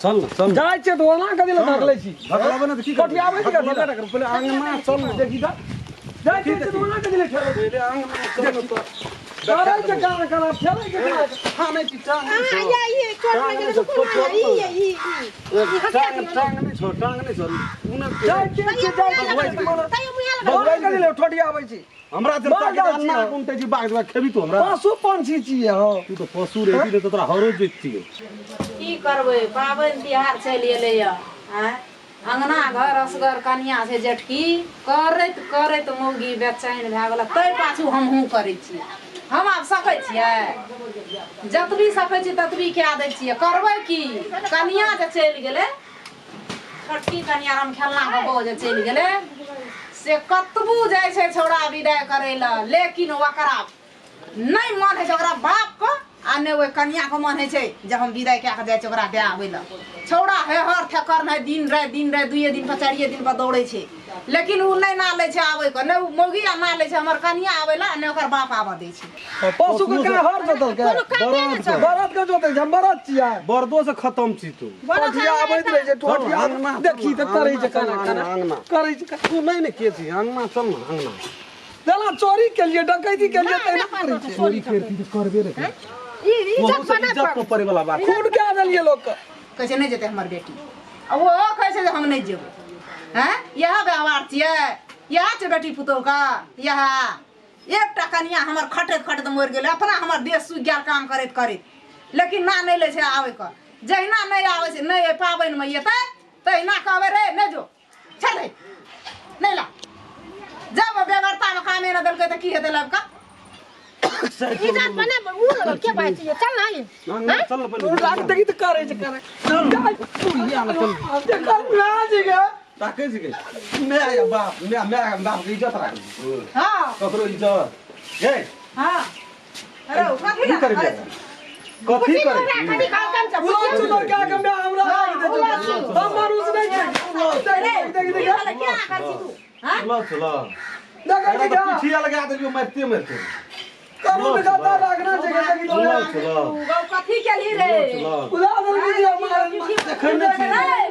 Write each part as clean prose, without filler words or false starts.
चल न चल न। जाइ छियै तऽ ओना कथी लए धकलै छी धकलाबै ने तऽ की करबै? कटियाबै छी कथी धकलाबै लए? ने करबै, पहिले आंगना चल न देखी तऽ जाइ छियै तऽ ओना कथी लए खेलै छी? पहिले आंगना चल न तऽ डरै छै काना काना खेलै के काना हाँ नहि छी टांग नहि छौ। आ ये चोट टांग लागि नहि गेलै छौ, कोन छोट ई छोट ई ई टांग टांग नहि छौ टांग नहि छौ उ ने जाइ छियै जाइ छियै तैयो मुँह लगा ओना कथी लए ठोटियाबै छी हमरा मार जनता के जाइ छियै। अन्ना उनटे छी बाघ बाघ खेबी तू हमरा पशु पंछी छियै हम तू तऽ पशु रही तऽ तोरा हरो जोतितियै की करबै पाबनि तिहार चलि एलैए आँय अङ्गना घर असगर कनिया छै जेठकी करैत करैत मौगी बेचैन भए गेल ताहि पाछू हमहूँ करै छियै हम आब सकै छियै जतबी सकै छियै ततबी कए दै छियै करबै की कनिया जे चलि गेलै छोटकी कनिया राम खेलना के बहू जे चलि गेलै से कतबू जाइ छै छौड़ा विदाइ करै लए लेकिन ओकरा नहि मन होइ छै ओकरा बापके आ नहि ओहि कनियाके मन होइ छै जे हम विदाइ कए कऽ जाइ छियै ओकरा दए आबै लए छौड़ा हेहर थेकर नहि दिन राति दिन राति दुइए दिन पर चारिए दिन पर दौड़ै छै लेकिन ओ नहि ना लै छै आबैके नहि ओ मौगी आ ना लै छै हमर कनिया आबै लए आ नहि ओकर बाप आबऽ दै छै पशु के कहाँ हर जोतल के कोनो कामे नहि छै बरद के जोतै छै हम बरद छियै बरदो से खत्म छी तू ठोटिया आबैत रहै छै ठोटिया अंगना, देखी तऽ करै छै अंगना, खाना खाना अंगना। करै छै तू नहि ने के छी अंगना चल न अंगना जेना चोरी के लिए डकैती के लिए तहिना करै छै चोरी करती तऽ करबे ने करती। ई इज्जत ओहू से बना इज्जत पर पड़े वाला बात खून कए देलियै लोकके कहै छै नहि जेतै हमर बेटी आ ओहो कहै छै जे हम नहि जेबै हँ इएह व्यवहार छियै इएह छै बेटी पुतोहुके इएह एकटा कनिया हमर खटैत खटैत मरि गेलै अपना हमर देह सुखि गेल काम करैत करैत लेकिन ना नहि लै छै आबैके जहिना नहि आबै छै नहि एहि पाबनिमे एतै तहिना कहबै रे नहि जो छोड़ दे नहि ला जब बेगरतामे कामे नहि देलकै तऽ की हेतै लाबि कऽ इज्जत बना उ लगल के बात छै चल ना ये अंगना चल न पहिले तू राख देखी तऽ करै छै करै तू हिया न चल देखल ना जी गे ताकै छी के माय या बाप माय माय बाप के इज्जत राख हँ ककरो इज्जत गे हँ अरे कथी की लए करबे कथी करै छी कथी कहलकन छै उला चुलो क्या के मैं हमरा राख दे हम मानुस नहीं छै देख देख की देख भेलै केना करै छी तू हँ चलो चलो देख एकरा देख तऽ पिठिया लगा देलियो मारिते मारिते करू निकालता राखना छै देख चलो चलो गौ कथी केलही रे चलो उला देलकै जे हमार देखै नहि छी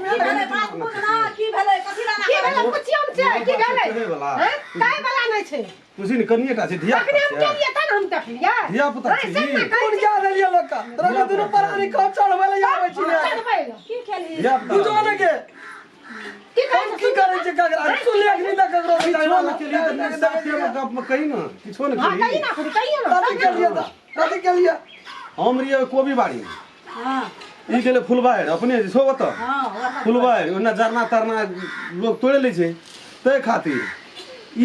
की भेलै बात बुझ ना की भेलै कथी लए की भेलै पुछियौ ने छै की भेलै कहै वला हैं काय वाला नहि छै बुझी ने कनिए टा छै धिया अखने पुता हम छै केलियै तब हम देखलियै धिया पुता छै ई। खून क्या देलियै लोक के तोरा के दुनू प्राणी कह चढ़बै लए आबै छी ने चढ़बै लए। की केलही धिया तू पुता जो ने के की हम कहै की करै छै ककरा सुन ले अखनी तक ककरो किछो ने केलियै तऽ नहि साफे मे गप मे कही ने किछो ने हां कही केलियै ना खुद कहियो ना कथी केलियै तऽ कथी केलियै हम रहियै कोबी बाड़ी हँ ई गेलै फुलबाड़ि अपने जे छौ ओतऽ हँ ओतऽ फुलबाड़ि ओहिना जरना तरना लोक तोड़ि लै छै ताहि खातिर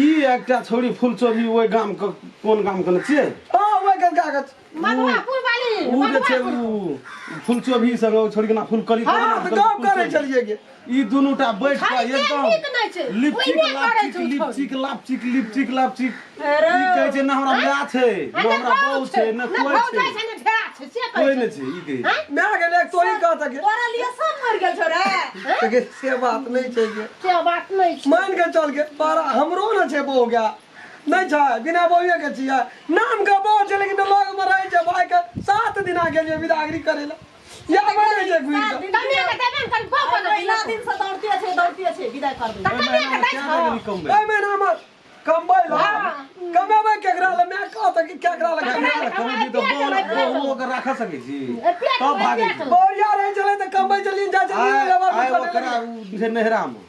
ई एकटा छौड़ी फूल चोभी ओहि गामके कोन गामके ने छियै हँ ओहि के कागज मधुआपुर वाली उ जे छै उ फूल चोभी संग ओ छोड़ी के ना फूल कली हँ तऽ गप करै छलियै के ई दुनू टा बैठ कऽ खाली देह एकदम नीक नहि छै लिपचिक ओहिने करै लापचिक छै ओ छौड़ी। लिपचिक लापचिक लिपचिक लापचिक अरे। ई कहै छै ना हमरा माय छै हँ, ना हमरा भाव बहू छै ना ना कोइ भाव छै जाइ छै ना भेड़ा छै से कहै कोइ छै नहि छै ई कहै छै माय गेलै तोही कहत के तोरा लिए सब मरि गेल छौ रे तऽ के से बात नहि छै के से बात नहि छै मान के चल के पर हमरो ने छै बहू गया नहि छै बिना बहुए के छियै नाम के बहु छै लेकिन लग मे रहै छै भाई के 7 दिना गेलियै विदागरी करै लए या बनै छै घुरि कऽ कनिया के देबे ने कनि बहु बना महिना दिन से दौड़ते छै दौड़ते छै विदाई कर दे एहि महीनामे कए बेर गेली कमबै एहि महीनामे कमबै लए कमेबै केकरा लए माय कहत कि केकरा लए केकरा कमेबै लए कमेबही तऽ बहु बहुओ के राख सकै छी तब भागै छी बहुरिया रहै छलै तऽ कमबै छलियै जाइ छलियै आइ लेबर आइ ओकरा उ छै नैहरामे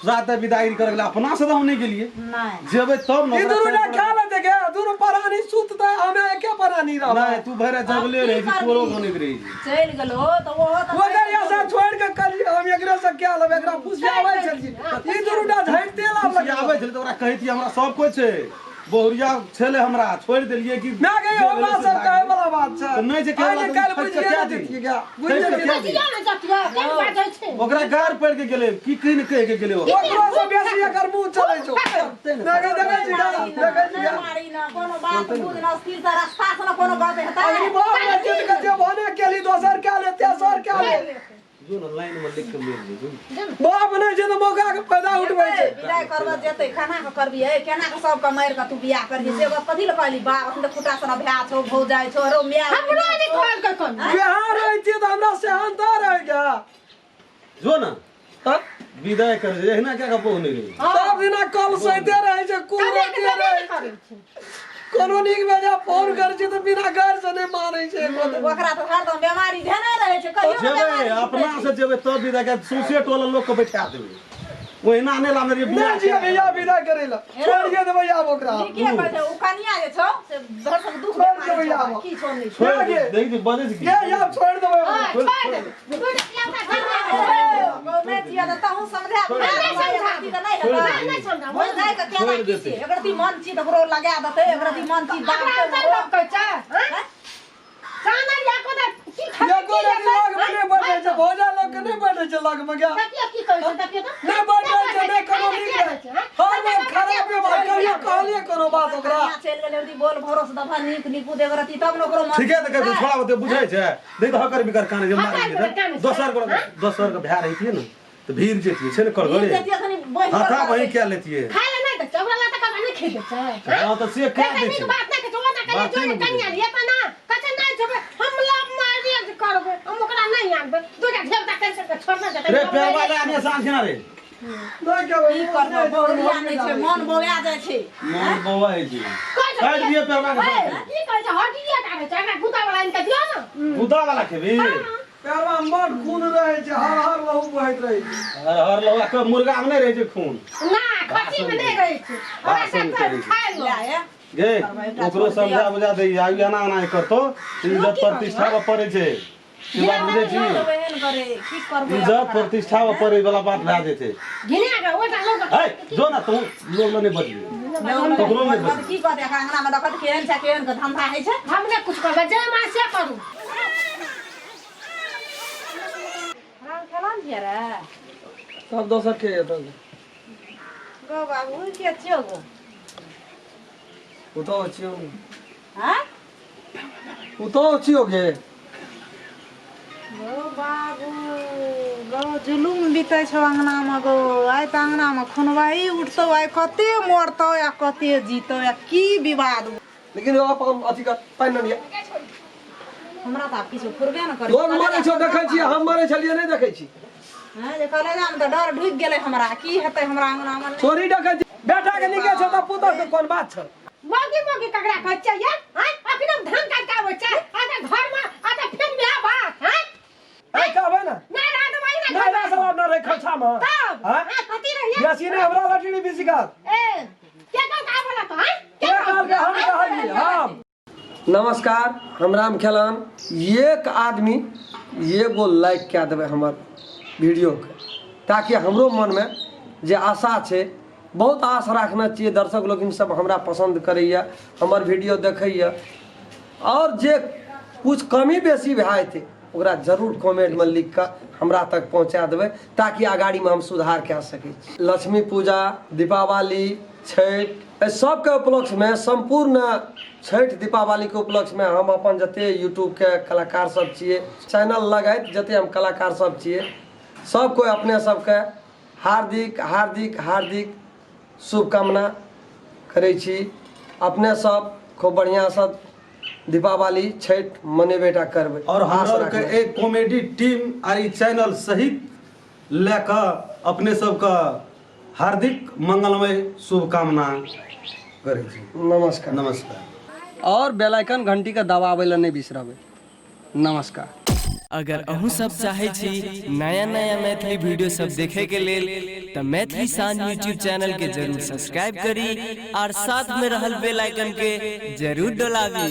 सात विदागरी करे गेलै अपना से तऽ हम नहि गेलियै नहि जेबै तब ने ई ओकरा दुनू चारि ना खा लेते गे दुनू प्राणी सुतते हमे एके प्राणी रहबै नहि तू भरि राति जगले रहै छी तोरो गनैत रहै छी चलि गेलो तऽ ओहो तऽ ओकर ऐसा छोड़ के करी हम एकरे से क्या लेबै एकरा फुसियाबै छलियै ई दुनू टा झड़ते लाभ खुशी आबै छलै तऽ ओकरा कहैतियै हमरा सब कोइ छै बहुरिया छलै हमरा छोड़ि देलियै कि ना गई जे हमरा भेलै से सब भए कहे गेलै। वाला बात छै तऽ नहि छै कहै आइ वाला ने तऽ काल्हि ठकि बुझिए कऽ ने कए दी। जतियै गे बुझि ठकि कऽ जतियै कए दी। बजिया ने जतिया केहन बाजै छै ओकरा गार पड़ि के गेलै की कहि ने कहि के गेलै ओ ओकरो से बेसी एकर मुंह चलै छौ ना गे देखै छी गे देखै छी गे नहि मारी ना कोनो बात बुझ ना स्थिर से रास्ता से ना कोनो गप हेतै अगली बार ने चित के जे भने केली दोसर क्या ले तेसर क्या ले जो ने लाइन में लिख के मिल जे जो ने। बाप नहि छै तऽ मौका के फायदा उठबै छै विदाई करबऽ जेतै केना कऽ करबी हे केना कऽ सबके मारि कऽ तू बियाह करबी से गप कथी लए कहली बाप अखन तऽ खुटा सना भाय छौ भौजाइ छौ रो माय हमरो नहि कहलकै कोनो बिहार रहै छियै तऽ हमरा सेहनता रहै गे जो ना हाँ? विदाई कर जे एहिना क्या का बहु नहीं रही सब दिना कल सहिते रहै छै कुल कनिया के रहते देबे रहै नहि करै छै कोनो नीक बेजा फोन करै छै तऽ बिना गारि से नहि मानै छै एको दिन। ओकरा तऽ हरदम बेमारी धेने रहै छै कहियो ने जेबै बेमारी अपना से जेबै तब विदाई कर सौंसे टोला लोक के बैठा देबै ओहिना नहि लाबने रहियै नहि बियाह छियै भैया विदा करै लए छोड़िए देबै आब ओकरा ठीके कहै छै ओ कनिया जे छौ से भरसक दुख छोड़ बेमारी देबै छौ, आब। की छौ नहि छौ। छोड़ि गे। दे, देख बजै छै की ये आब छोड़ि देबै हाँ, ओकरा। छोड़ देबै। तू जे अपना घर में ओ नहि छियै तऽ तहूँ समझा नहि समझा। तऽ नहि हेतै। नहि समझा। मोन जाय कऽ केना छोड़ि की देतै। छै एकरा ती मन छी तऽ ओकरो लगा देतै एकरा ती मन छी अपना दाबतै अंदर ओकरो। लोक कहै छै, हाँ? सानल या को तऽ की खाइ एको रति लगमे नहि बैठै छै भौजा लोकके नहि बैठै छै लगमे गे देखियौ की कहै छै देखियौ तऽ नहि बैठै छै नहि कोनो नीक रहै हर बार खराब व्यवहार कहियो कहलियै कोनो बात ओकरा कनिया चलि गेलै ओती बोल भरोस दफा नीक नीकू देब रती तब ने ओकरो मन ठीके तऽ कहै छोड़ा बते बुझै छै नहि तऽ हकर बिकर काने जे मारि हकर बिकर कानै छै। दोसर के दोसर के भए रहितियै ने तऽ भीड़ जेतियै छै ने करगरे जेतियै कनी बहि हाथा बहि कए लेतियै खाय लए नहि दै छै ओकरा लए तऽ कभी नहि खेबै छै हँ तऽ से कए एते दै नीक छै बात नहि कहै छै ओना कहै बाते जो नहि कनिया लिए तऽ ना कहै छै नहि जेबै हम लव मैरिज करबै हम ओकरा नहि आनबै दूटा ढेबता करि सकै छोड़ने जेतै रे पेरवा ले आने साँझ खिना रे नहि केबै की करबै बहुरिया नहि छै मन बौआ जाइ छै मन बौआ होइ छै कहै छै काटि दिअ पेरवा के ए, साथ। की कहै छै हड्डिए टा रहै छै एकरा गुदा वाला आनि कऽ दियौ ने गुदा वाला खेबी पेरवा मे बड खून रहै छै हर हर लहू बहैत रहै छै हर हर लहुआ के मुर्गा मे नहि रहै छै खून ना खस्सी मे नहि रहै छै हमरा भाषण सब करै छै। खाय लो ले ए गे ओकरो समझा बुझा दे आयु एना एना करतो इज्जत प्रतिष्ठा पर पड़ै छै ई बात बुझै छी एहन करे की करबै इज्जत प्रतिष्ठा पर पड़ै वाला बात भए जेतै घिना के ओटा लोग है जो ना तू लोग लग नहि बजबी ककरो नहि बजबी की कहते अंगना मे देखत केहन छै केहन के धंधा होइ छै हम नहि कुछ करबै जे माँ से करू राम खेलन छियै रे सब दोसर के एतऽ गो बाबू के छियौ गो उतो छियौ हाँ उतो छियौ गे गो बाबू गो जुलुम बीतै छौ अंगनामे गो आइ तऽ अंगनामे खुनवाइ उठतौ आइ कते मरतौ आ कते जीतौ आ की विवाद लेकिन अपन अथी कर पानि नहि लिअ हमरा तऽ आब किछु फुरबे ने करै लोग मरै छौ देखै छी हम मरै छलियै नहि देखै छी हँ जे कलेजामे तऽ डर ढुकि गेलै हमरा की हेतै हमरा अंगनामे छोरी देखै छी बेटा के नीके छौ तऽ पुतोह के कोन बात छौ मौगी मौगी ककरा कहै छै ये आँय अखन हम धान काटि के आबै छै आ तऽ घरमे आ तऽ फेर बियाह बात आँय ऐ कहबै ना नहि रह देबै ने नहीं रह सलाब ना रहे खर्चा में तब हाँ? हाँ कथी रहिए बेसी नहीं हमरा लटड़ी बेसी गाल ए के कहल का बोला तो आँय के कहल के हम कहलिए हम नमस्कार हम राम खेलान एक आदमी एगो लाइक कए देबै हमर वीडियोके ताकि हमरो मनमे जे आशा छै बहुत आश राखने छियै दर्शक लोकिन सब हमरा पसन्द करैए हमर वीडियो देखैए आओर जे कुछ कमी बेसी भए जेतै ओकरा जरूर कमेंटमे लिख कऽ हमरा तक पहुँचा देबै ताकि अगाड़ीमे हम सुधार कए सकै छी लक्ष्मी पूजा दीपावली छठि एहि सबके उपलक्ष्यमे सम्पूर्ण छठि दीपावलीके उपलक्ष्यमे हम अपन जते यूट्यूबके कलाकार सब छियै चैनल लगैत जते हम कलाकार सब छियै सब कोइ अपने सबके हार्दिक हार्दिक हार्दिक शुभकामना करै छी अपने सब खूब बढ़िआँसँ दीपावली छठि मनेबे टा करबै और आश हमरा के राखने एक कॉमेडी टीम आर ई चैनल सहित लए कऽ अपने सबके हार्दिक मंगलमय शुभकामना करै छी नमस्कार नमस्कार और बेल आइकन घंटी के दबाबै लए नहि बिसरबै नमस्कार अगर अहूँ सब चाहै छी नया नया मैथिली वीडियो सब देखे के लेल तऽ मैथिली शान यूट्यूब चैनल के जरूर सब्सक्राइब करी और साथ में रहल बेल आइकन के जरूर डोलाबी।